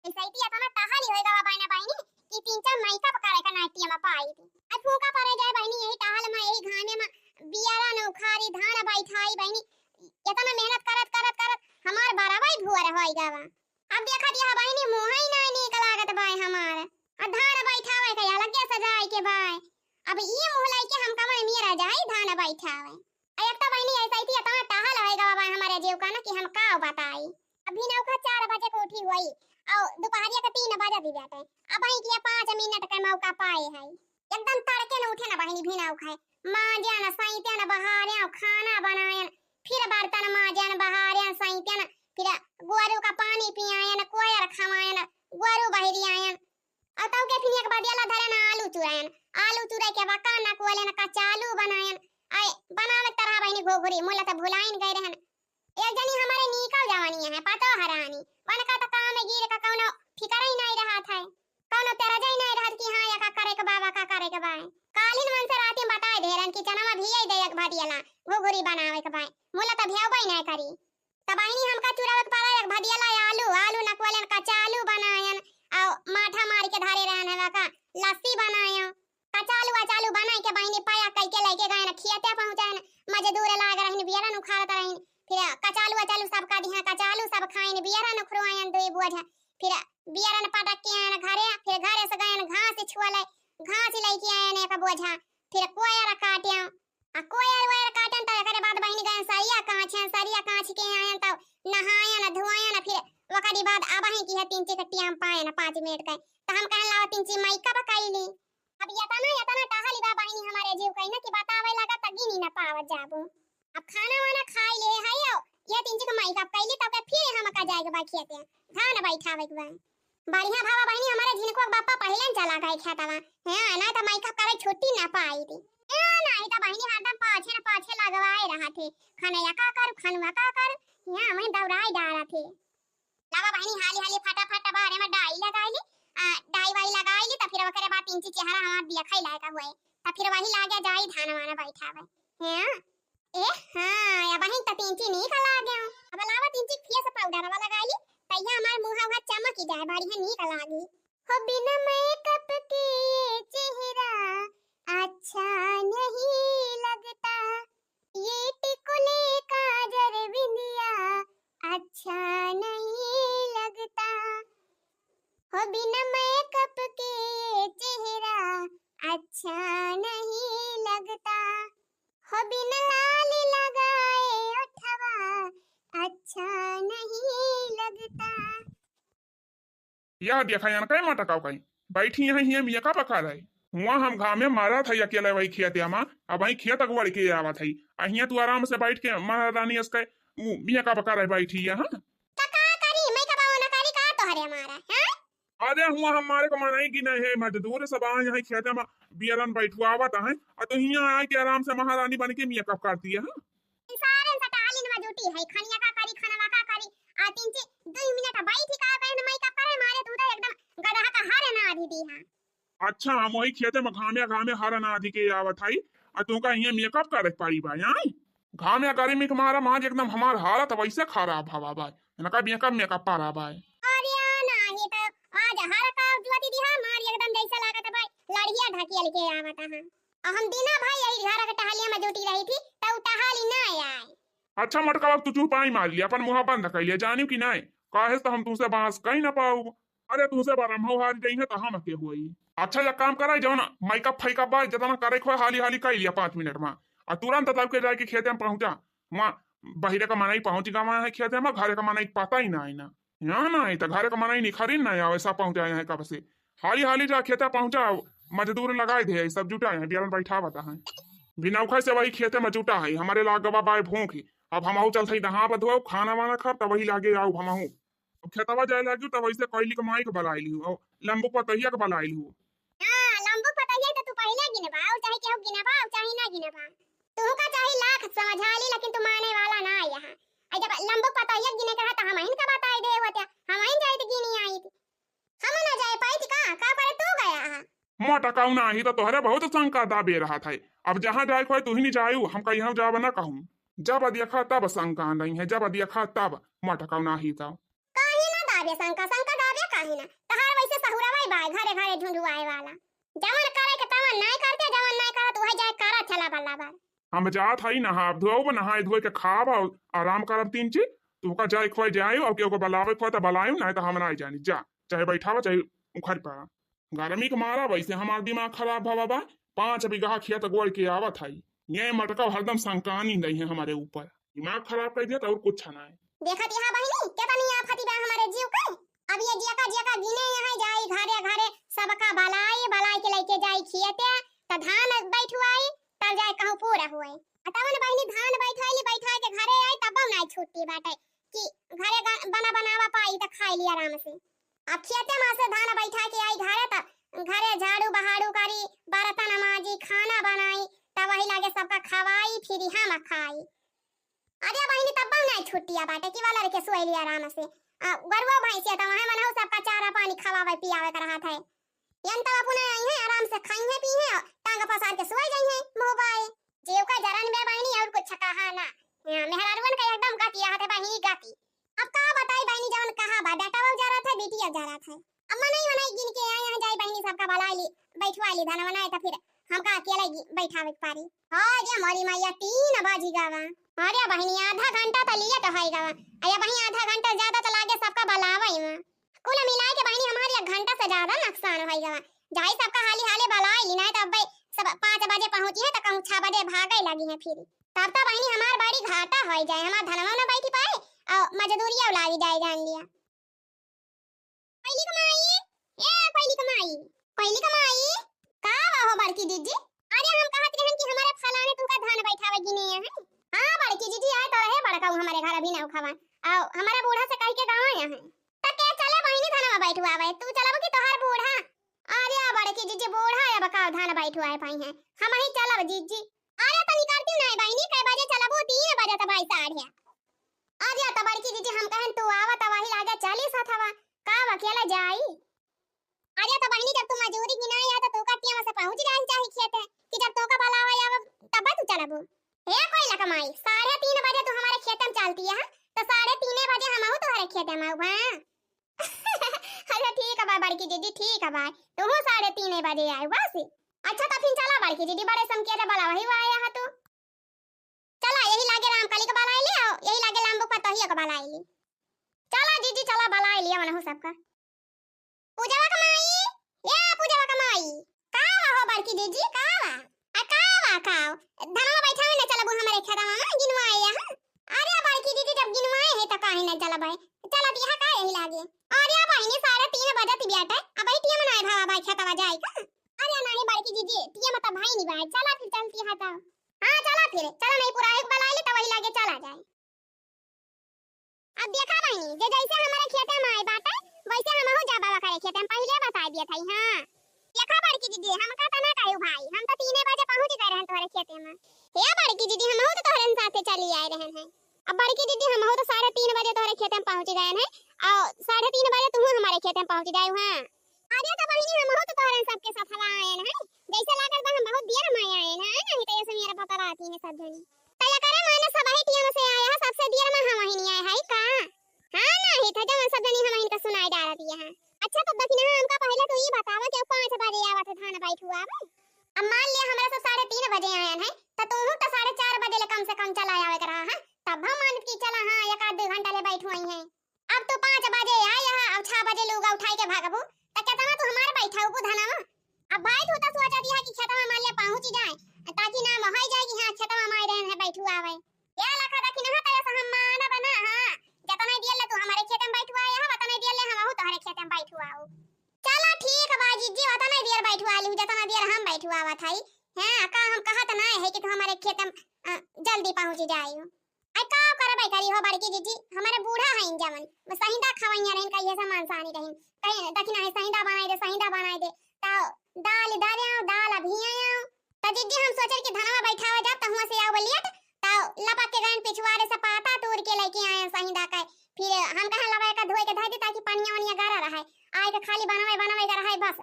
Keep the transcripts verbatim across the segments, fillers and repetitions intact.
ऐसैती अतना टहली होई गवा बहिना बहिनी कि तीन चार मेकअप करे का नाइटिया में पाई थी। अब फूका परे जाए बहिनी, यही टहल में, यही घामे में बियरन उखारी, धान बैठाई बहिनी, इतना मेहनत करत करत करत हमार बरवै भुअर होई गवा। अब देखा दिया बहिनी, मुँह ही नाहीं नीक लागत बाय हमार। आ धान बैठावे के अलगे सजाए के बाय। अब ई मुँह लइके हम कमर में रह जाई धान बैठावे। आ एक तो बहिनी ऐसैती इतना टहल होई गवा बाय हमारे जीव का ना कि हम का बताई। अभी नौका चार बजे के उठी हुई, और दोपहरिया के तीन बजे दी बाटे। अबहीं किया पाँच मिनट का मौका पाए है। एकदम तड़के न उठे न बहिनी, भी नौका है। मांजे न, सैते न, बहारे न, खाना बनाए न, फिर बर्तन मांजे न, बहारे न, सैते न, फिर गोरू का पानी पियाए न, कोयर खवाए न, गोरू बहरियाए न। और तब के फिर एक बदियाला धरे न, आलू चुराए न, आलू चुराए के बका न, कोले न, कचालू बनाए न। आए बनावे तरह बहिनी घुघुरी, मुला तो भुलाइन गए रहन। एक जनी हमारे नीकल जवानी है, पतो हरानी। वनका त काम में गिर का कौनो फिकर ही नहीं रहत है, कौनो तरज ही नहीं रहत कि हाँ, या का करे के बा, का करे के बा। कालिन मन से राती में बताए दे रहन कि चना में भियाई दे एक भदियला, घुघुरी बनावे के बा। मुला त भियाबे नहीं करी। त बहिनी हमका चुरावे के पड़ा एक भदियला आलू, आलू नकवलन कचालू बनायन, और माठा मार के धरे रहन है का लस्सी बनायो। कचालू अचालू बनाई के बहिनी पाया कई के लेके गए न, खियते पहुँचाए न, मजदूर लाग रहिन, बियरन उखाड़त रहिन। फिर कचालू अचालू सब का दिहा, कचालू सब खाइन, बियरन उखरुआयन दुई बोझा। फिर बियरन पटक के आयन घरे, फिर घरे से गयन घास छुअले, घास लेके आयन एक बोझा। फिर कोयर काट्या, आ कोयर वोयर काटन त एकरे बाद बहिनी गयन सरिया काँचन, सरिया काँच के आयन त नहायन धोयन, फिर ओकरी बाद अबहीं की है तीन ची के टियाम पायन पाँच मिनट के। त हम कहन लावा तीन ची मेकअप कैली। अब यतना, यतना टहली बा बहिनी हमारे जीव कहीं ना कि बतावे लगा त गिनी ना पावत जाबू। अब खाना वाना खाई ले है, यो, ये तीन ची के मेकअप कैली, तब के फिर हम का जाए के बा खेते, धान बैठावे के बा। बढ़िया भावा बहिनी, हमारे झिनकुआ के बापा पहिले न चला गए खेतवा। हाँ, ना त मेकअप करे छुट्टी ना पाई थी। ए, नहीं त बहिनी हरदम पाछे न पाछे लगवाए रहा थे। खाना या का कर, खानवा का कर, यहाँ हमें दौड़ाई डाला थे। लावा बहिनी, हाली हाली फटाफट बारे में डाई लगाई ली, आ, डाई वाई लगाई ली, त फिर ओकरे बाद तीन ची चेहरा हमार दिया खाई लायक हुए, त फिर वही लागे जाई धान वाना बैठावे। हाँ, ए, हाँ, या बहिन त तीन ची नीक लागे। अब लावा तीन ची फेस पाउडर वाला लगाई ली, तैया हमार मुँह उहा चमक जाए, बढ़िया नीक लागी। हो बिना मेकअप के ये चेहरा अच्छा नहीं लगता, ये टिकुली काजर बिंदिया अच्छा नहीं लगता, हो बिना मेकअप के ये चेहरा अच्छा नहीं लगता, हो बिना लाली लगाए ओठवा अच्छा नहीं लगता। यह देखा यान कई मटकाव कई बैठी यहाँ हिया मेकअप करै। हुआ हम घामे मारत है अकेले वही खेत यामा, अब वही खेत अगवड़ के आवत है। आ हिया तू आराम से बैठ के महारानी अस के उ मेकअप करै बैठी यहाँ। त का करी, मेकअप ना करी का तोहरे हमारा, हैं? अरे हुआ हमारे को मनई गिने है, मजदूर सब आ यहाँ खेत में बियरन बैठवावत है, आ तो हिया आए के आराम से महारानी बन के मेकअप करती है, हाँ? सारे से टहलिन में जुटी है, खनिया का करी, खनवा का करी, आ तीन ची दुई मिनट बैठी का कहन मेकअप करे मारे तू तो एकदम गदहा का हर ना आधी दी है। अच्छा, हम वही खेते में घामे घामे हर ना आधी के आवत है, आ तू का हिया मेकअप करे के पड़ी बा, हैं? घामे गर्मी के मारा आज एकदम हमार हालत वैसे खराब हवा बा, इनका मेकअप मेकअप पारा बा। अरे आ नाही तो आज हर का जुआ दीदी हमार एकदम जैसे लागत बा लड़िया ढकेल के आवत है। और हम दिना भर यही घर के टहलिया में जुटी रही थी, तो टहली ना आए। अच्छा मटका, अब तू चुपाई मार लिया, अपन मुँह बंद कर लिया, जानियो कि नहीं? काहे से तो हम तुमसे बांस कहीं ना पाऊ। अरे तुमसे बरम हो हारी रही है तो हम के हुई। अच्छा एक काम करा, जौन मेकअप फेकअप बा जितना करे खोए हाली हाली कर लिया पाँच मिनट में, और तुरंत तब के जाके खेते में पहुंचा। वहाँ बहिरे का मनई पहुंच गवा है खेते में, घरे का मनई पता ही ना है ना। यहाँ ना है तो घरे का मनई निखरी ना आवे, सब पहुंचाए हैं कब से। हाली हाली जा खेते पहुंचा, मजदूर लगाए दे, सब जुटा है, बियरन बैठावत है। बिनौखा से वही खेते में जुटा है, हमारे लागवा बाय भूख। अब हमहू चलत ही नहा बधुआ, खाना वाना खा, तब वही लागे आऊ हमहू। अब खेतवा जाए लागी, तब वैसे कैली के माई के बुलाई लिहू, और लंबू पतहिया के बुलाई लिहू। हाँ, लंबू पतहिया तो तू पहले गिनबा, और चाहे केहू गिनबा, और चाहे ना गिनबा। तू का चाहे लाख समझा ली, लेकिन तू माने वाला ना यहाँ। आई जब लंबू पतहिया गिने के रहा, तो हम इनका बताई दे होते, हम इन जाइत गिनी आइत। हम ना जाए पाइत का, का करे तू गया हा? मोटा काऊ नाही तो तोहरे बहुत शंका दाबे रहा था। अब जहाँ जाए खोए तू ही नहीं जायू, हम कहीं जाब ना कहूँ। जब देखा तब शंका नहीं है, जब देखा तब मोटा काऊ नाही तो। काहे ना दाबे शंका, शंका दाबे काहे ना? तहार वैसे सहुरवा ही बाय घरे घरे ढूंढुआए वाला। जवन करे के तवन नाय करते, जवन नाय करत उहे जाए करत चला बल्ला बार। हम जात हई नहाब धोब, नहाए धोए के खाब और आराम करब तीन चीज। तू का जाए खोए जाए और केहू को बलावे खोए त बलायू, नाय त हम नाय जानी। जा, चाहे बैठावा चाहे उखड़ पड़ा। गर्मी के मारा वैसे हमार दिमाग खराब भवा बा। पाँच बीघा खेत गोड़ के आवत हई, ये मटका हरदम संकानी नहीं है हमारे ऊपर, दिमाग खराब कर दिया तो और कुछ ना है। देखत यहाँ बहिनी, केतनी आफती बा हमारे जीव के। अब ये जियका जियका गिने यहाँ जाई घरे घरे, सबका बलाई बलाई के लेके जाई खेते, त धान बैठुआई, तब जाए कहूँ पूरा हुए। आ तवन बहिनी धान बैठाई ली, बैठा के घरे आई, तब नाय छुट्टी बाटे कि घरे ग-, बना बनावा पाई त खाई ली आराम से। अब खेते में से धान बैठा के आई घरे, त घरे झाड़ू बहाड़ू करी, बर्तन माजी, खाना बनाई, तब वही लागे सबका खवाई, फिर हम खाई। अरे बहिनी, तब नाय छुट्टिया बाटे कि वाला रखे सोए ली आराम से। आ, गरुआ भैंसिया त वहाँ मनहु सबका चारा पानी खवावे पियावे के रहत है। यन तब अपना आई है, आराम से खाई है, पी है, टांग पसार के सोए जाई है, मुँह बाए। जीव का जरन बे बहिनी, और कुछ कहा ना। हाँ, मेहरारुअन का एकदम गति रहत है बहिनी, गति। अब का बताई बहिनी, जवन कहा बा, बेटा वो जरत है, बिटिया जरत है। अब मनई वनई गिन के आए यहाँ जाई बहिनी, सबका बलाई ली, बैठवा ली धनवा नाय, त फिर हमका अकेले गि-, बैठावे के पारी। अरे मोरी मैया, तीन बजी गवा। अरे बहिनी, आधा घंटा त लेट होई गवा। अरे बहिनी, आधा घंटा ज्यादा त लागे सबका बलावे में। कुल मिलाए के बहिनी, हमार एक घंटा से ज्यादा नुकसान होई गवा। जाई सबका हाली हाले बलाई ली, नाय त अब्बे सब पाँच बजे पहुँची है त कहूँ छह बजे भागे लगी है फिर। तब त बहिनी हमार बड़ी घाटा होई जाए, हमार धनवा न बैठी पाए और मजदूरिया लागी जाए जान लिया। कोयली क माई, ए कोयली क माई, कोयली क माई, का बा हो बड़की जीजी? अरे हम कहत रहन कि हमारे फलाने तुमका धान बैठावे गिने हैं। हाँ बड़की जीजी, आए तो रहे बड़का उ हमारे घर अभी ना उखावा। आओ हमारा बूढ़ा से कह के गाँव आए हैं। त के चले बहिनी धनवा बैठुआवे, तू चलबू कि तोहार बूढ़ा? अरे बड़की जीजी, बूढ़ा अब का धान बैठुआए पाई हैं, हम ही चलब जीजी। अरे तनी करती नहीं बहिनी, कै बजे चलबू? तीन बजे त भाई साढ़े। अरे त बड़की जीजी हम कहन तू आवा त वही लागे चली सथवा, का अकेला जाई? अरे त बहिनी जब तू मजूरी की नहीं आ त तू का टियम से पहुँच जाए चाही खेते कि जब तोका बलावा आवे तब तू चलबू। हे कोयला क माई, साढ़े तीन बजे तू हमारे खेते में चलती है त साढ़े तीन बजे हमहू तोहरे खेते में आऊ, हाँ? अच्छा ठीक है बा बड़की जीजी, ठीक है बा, तुहू साढ़े तीन बजे आए बस। अच्छा त फिर चला बड़की जीजी, बड़े समके त बलावा ही आया है तू। चला यही लागे रामकली क बलाई ली, आओ यही लागे लाम्बू पतोहिया क बलाई ली। चला जीजी चला बलाई लिया मनहु सबका। पूजवा क माई, ए पूजवा क माई, का हो बड़की जीजी, का बा? आ का बा का? धनवा बैठावे न चलबू हमरे खेतवा में गिनवाए यहाँ। अरे बड़की जीजी जब गिनवाए है त काहे न चलबे? चलत यहाँ का यही लागे। अरे बहिनी साढ़े तीन बजत बाटे, अब टियम नाय भावा भाई खेतवा जाए का? अरे नहीं बड़की जीजी, टियम त भाई नहीं भाई, चला फिर चलती है त। हाँ चला फिर, चला नहीं पूरा एक बलाई ली त वही लागे चला जाए। अब देखा बहिनी, जे जैसे हमारे खेते में आए बाटे, वैसे हमहू जाबा करे खेते में, पहिले बताई दिया था। हाँ देखा बड़की दीदी, हमका त ना कहू भाई, हम त तीने बजे पहुँच गए रहन तोहरे खेते में। हे बड़की दीदी, हमहू त तोहरे साथे चली आए रहन है। अब बड़की दीदी, हमहू त साढ़े तीन बजे तोहरे खेते में पहुँच गए हैं, और साढ़े तीन बजे तुहू हमारे खेते में पहुँच जाए। हाँ अरे त बहिनी, हमहू त तोहरे सबके साथ आए हैं, जैसे लागत बा हम बहुत देर में आए हैं, नहीं तो ऐसे मेरा पता रहती है सब जनी। त एकरे माने सबही टियम से आया है, सबसे देर में हमही नहीं आए है का? हाँ, नहीं था जवन सब जनी हमहिन का सुनाई डारा दिया है। अच्छा, तो दखिना हमका पहले तो ये बतावा कि पाँच बजे आवत है धान बैठुआवे। अब मान लिया हमरा सब साढ़े तीन बजे आयन है, त तू तो साढ़े चार बजे ले कम से कम चला आवे के रहा है, तब हम मानत की चला हाँ एक आध दो घंटा ले बैठुआई है। अब तू पाँच बजे आया है, अब छह बजे लूगा उठाई के भागबू, त केतना तू हमार बैठाऊ बुधनवा? अब भाई तू तो सोचा दिया कि खेतवा मान लिया पहुँच जाए, ताकि नाम होई जाए कि हाँ खेतवा माई रहन है बैठुआवे। या लखा दखिनहा तैसे हम मानब ना, हाँ। जतना देर ले तू हमारे खेते में बैठुआए हो, उतना देर ले हमहू तोहरे खेते में बैठुआऊ। चला ठीक बा जीजी, उतना देर बैठुआ लू, जतना देर हम बैठुआवत हई। हाँ, का हम कहत ना है कि तू हमारे खेते में, अ, जल्दी पहुँच जाइयो। आई का करबे करी हो बड़की जीजी, हमारे बूढ़ा हईन जवन, बस सहिंदा खवैया रहन, कहिए से मांसाहारी रहन, कहिए दखिना है सहिंदा बनाई दे, सहिंदा बनाई दे, तो दाल डाले आओ, दाल अभी आओ, त जीजी हम सोचल कि धनवा बैठावे जाब, त हुआं से आउ लेट, त लपक के गयन पिछुआरे से पाता तोड़ के लेके आए सहिंदा के। फिर हम कहा लबा का धोए के धर दे ताकि पनिया वनिया गरा रहे, आए के खाली बनावे बनावे के रहे बस।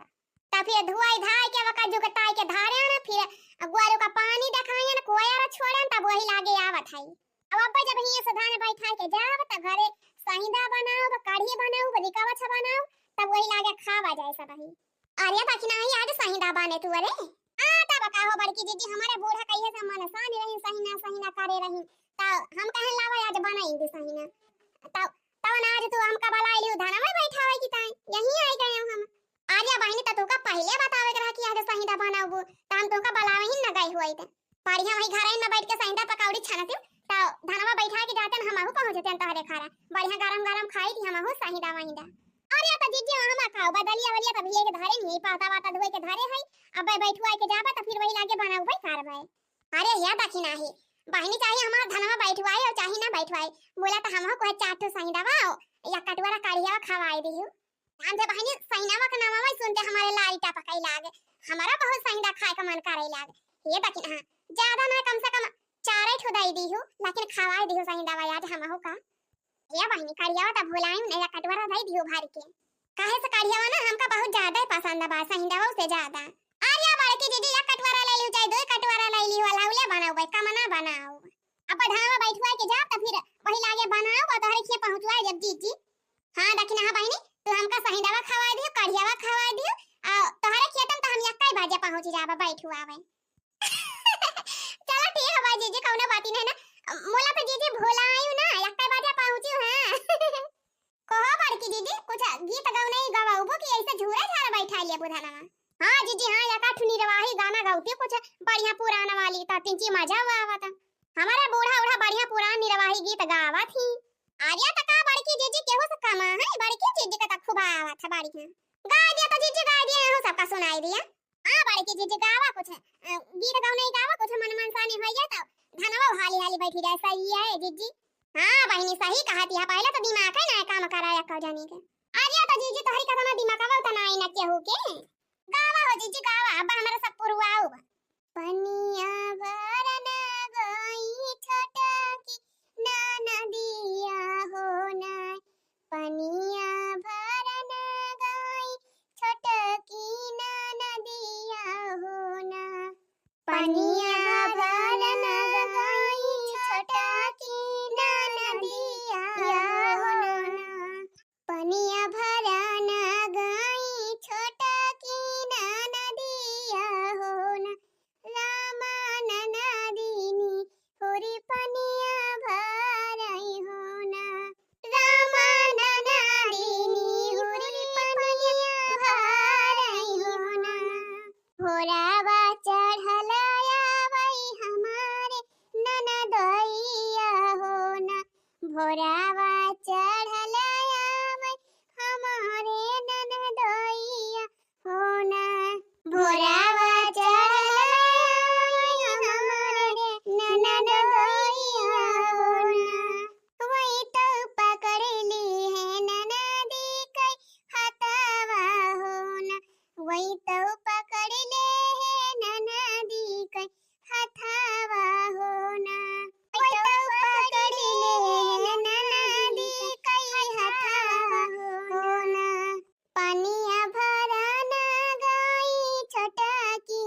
त फिर धोए धाए के वका जुगताए के धारे ना, फिर गोरू का पानी देखायन, कोयर छोड़न, तब वही लागे आवत है। अब अब्बा जब हियां से धान बैठा के जाब, त घरे सहिंदा बनाउब, कढ़ी बनाउब, रिकवछ बनाउब, तब लागे खावा जाए सबही। अरे दखिनही, आज सहिंदा बाने तू, अरे। आ, तब का हो बड़की जीजी, हमरे बूढ़ा कहिए से मन सान रही, सहिना सहिना करे रही। त हम कहन लावा आज बनाई दी सहिना। तब, तब ना आज तू हमका बलाई लियो धनवा बैठावे की ताई, यहीं आई गए हम। अरे बहिनी, त तोका पहिले बतावे के रहा कि आज सहिंदा बनाबू, त हम तोका बलावे ही न गए हुई त। बढ़िया वही घर में बैठ के सहिंदा पकौड़ी छानत, त धनवा बैठा के जाते न हमहू पहुँच जाते तोहरे खारा। बढ़िया गरम गरम खाई थी हमहू सहिंदा वहिंदा। अरे त जीजी, हम का बदलिया वलिया त भैया के धरे नहीं, पाता वाता धोए के धरे है। अब बैठुआ के जाबा त फिर वही लागे बनाऊ भाई कारवाई। अरे या दखिनही, बहिनी चाहे हमार धनवा बैठवाए और चाहे ना बैठवाए, बोला त हमहू कोहे चार ठो सहिंदा बा या कटोरा कढ़िया खवाई दिहू। जान दे बहिनी, सहिनावा के नामवा सुनते हमारे लारी टपकई लागे, हमारा बहुत सहिंदा खाए का मन करे लागे। ये दखिनहा, ज्यादा ना, कम से कम चार ठो दई दिहू, लेकिन खवाई दिहू सहिंदा आज हमहू का। ये बहिनी, कढ़ियावा त भुलाई नहीं, या कटोरा दई दिहू भर के। काहे से कढ़ियावा ना हमका बहुत ज्यादा ही पसंद बा, सहिंदावा से ज्यादा। अरे बड़की जीजी, या कटोरा ले लिहू, चाहे दो कटोरा ले लिहू, अलाउले बनाऊ भाई, कम ना बनाऊ। अब धनवा बैठवा के जाब त फिर वही लागे बनाऊ, और तोहरे खिया पहुँचवा जब जीजी। हाँ दखिनहा बहिनी, तू हमका सहिंदावा खवाई दियो, कढ़ियावा खवाई दियो, आ तोहरे खेतम त हम यक्का ही बाजे पहुँच जाबा बैठुआवे। चलो ठीक है भाई जीजी, कौनो बात ही नहीं ना। मोला तो जीजी भुलायू ना, यक्का ही बाजे पहुँचू। हाँ। कहो बड़की जीजी, कुछ गीत गौनई गवाउबो कि ऐसे झूरे झार बैठा लिए बुधाना? हाँ जीजी, हाँ, यक्का ठु निरवाही गाना गौती कुछ बढ़िया पुराना वाली, त तिंची मजा हुआ आवता। हमारा बूढ़ा उढ़ा बढ़िया पुरान निरवाही गीत गावत ही। अरे त का बड़की जीजी केहू से कमा है? बड़की जीजी का त खूब आवत है बढ़िया। गा दिया त जीजी गा दिया, यहू सबका सुनाई दिया। हाँ बड़की जीजी गावा कुछ, अ, गीत गौनई गावा कुछ, मन मनसानी होइए त धनवा हाली हाली बैठी जाए, सही है जीजी। हाँ बहिनी सही कहत है, पहले त दिमाग है ना काम करा एक जनी के। अरे त जीजी तोहरी कतना दिमाग आवा त ना आई ना केहू के। गावा हो जीजी गावा, अब हमरा सब पुरवाओ। पनिया भरन गई छोटकी ननदिया हो ना, पनिया भरन गई छोटकी ननदिया हो ना, पनिया भरन गई छोटकी ननदिया हो ना। पनिया भरन गई छोटकी ननदिया हो ना, रामा ननदिनी हुरी पनिया भरई हो ना, रामा ननदिनी हुरी पनिया भरई हो ना। भोरावा चढ़ल आवई हमारे ननदोइया हो ना, भोरावा चढ़ल आवई हमारे ननदोइया हो ना, भोरावा चढ़ल आवई हमारे ननदोइया हो ना। वही तो पकड़ ली है ननदी कई हथवा हो ना, वही तो पकड़ ले है ननदी कई हथवा हो ना, वही तो पकड़ ले है ननदी कई हथवा हो ना। पनिया भरन गई छोटकी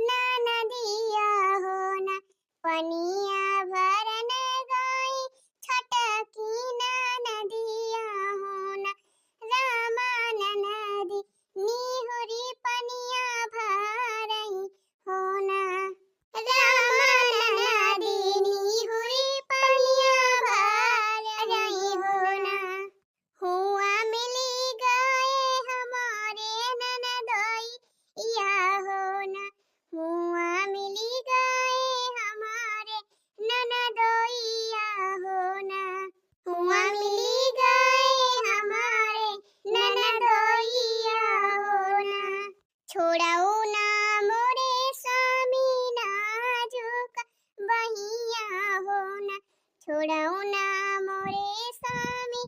ननदिया हो ना, पनिया भरन गई छोटकी ननदिया हो ना, रामा ननदी निहुरी पनिया भरई हो ना, रामा ननदी निहुरी पनिया भरई हो ना। हुआ मिली गए हमारे ननदोइया हो ना, हुआ मिली गए हमारे ननदोइया हो ना, हुआ मिली गए हमारे ननदोइया हो ना। छोड़ऊ ना मोरे स्वामी नाजुक बहिया हो ना, छोड़ऊ ना मोरे स्वामी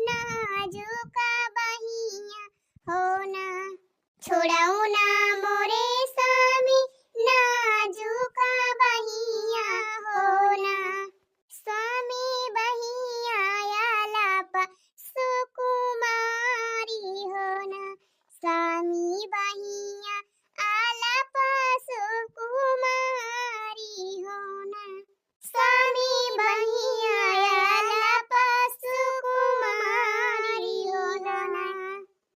नाजुक बहिया हो ना, छोड़ऊ ना मोरे स्वामी नाजुक बहिया हो ना। स्वामी बहिया आलाप सुकुमारी हो ना, स्वामी बहिया आलाप सुकुमारी हो ना, स्वामी बहिया आलाप सुकुमारी हो ना।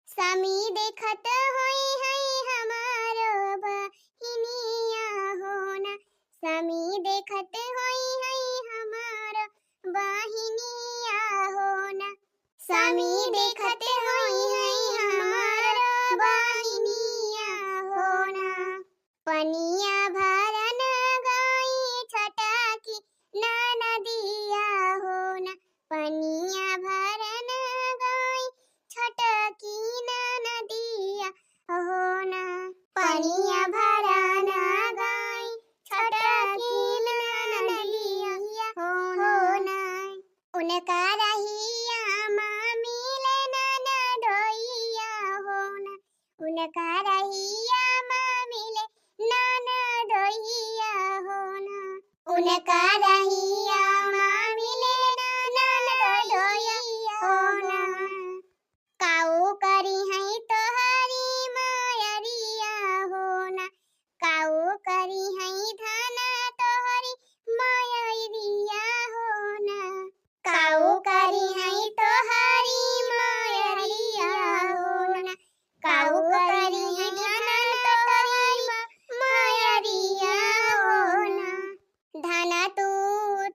स्वामी देखत होई है हमारो बहिनिया हो ना, स्वामी देखत होई है हमारो बहिनिया हो ना, स्वामी देखत होई है हमारो बहिनिया हो ना। पनिया भरन गई छोटकी ननदिया हो ना, पनिया भरन गई छोटकी ननदिया हो ना, पनिया भरन गई छोटकी ननदिया हो ना। उनका रहिया मा मिले ननदोइया हो ना, उनका रहिया मा मिले ननदोइया हो ना, उनका रहिया मा मिले ननदोइया हो ना। काऊ करी है तोहरी मयरिया हो ना, काऊ करी है धन तोहरी मयरिया हो ना, काऊ करी है तोहरी मयरिया हो ना, काऊ करी है धन तोहरी मयरिया हो ना। धन तू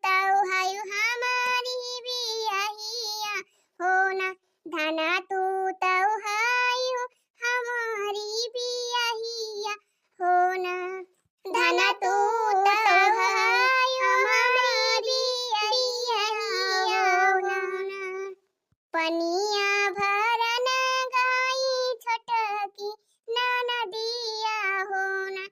तौ हयु हमारी बियहिया हो ना, धन तू तौ हयु हमारी बियहिया हो ना, धन तू तौ हयु हमारी बियहिया हो ना। पनिया भरन गई छोटकी ननदिया हो ना,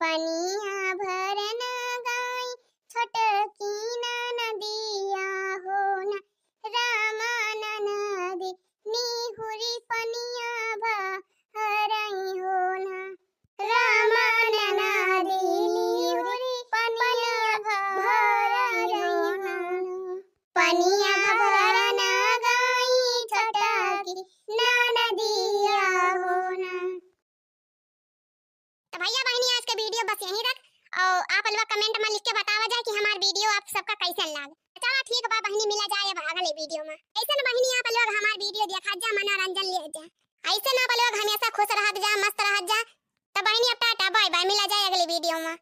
पनिया भरन गई छोटकी ननदिया हो ना। रामा ननदी निहुरी पनिया भरई हो ना, रामा ननदी निहुरी पनिया भरई हो ना। पनिया भरन गई छोटकी ननदिया हो ना। तो भैया बहिनी, आज के वीडियो बस यहीं तक। और आप लोग कमेंट में लिख के बतावा जाए कि हमार वीडियो आप सबका कैसन लाग। चला ठीक बा बहिनी, मिला जाए अब अगले वीडियो में। ऐसन बहिनी आप लोग हमार वीडियो देखा जा, मनोरंजन ले जा। ऐसन आप लोग हमेशा खुश रहत जा, मस्त रहत जा। तो बहिनी अब टाटा बाय बाय, मिला जाए अगले वीडियो में।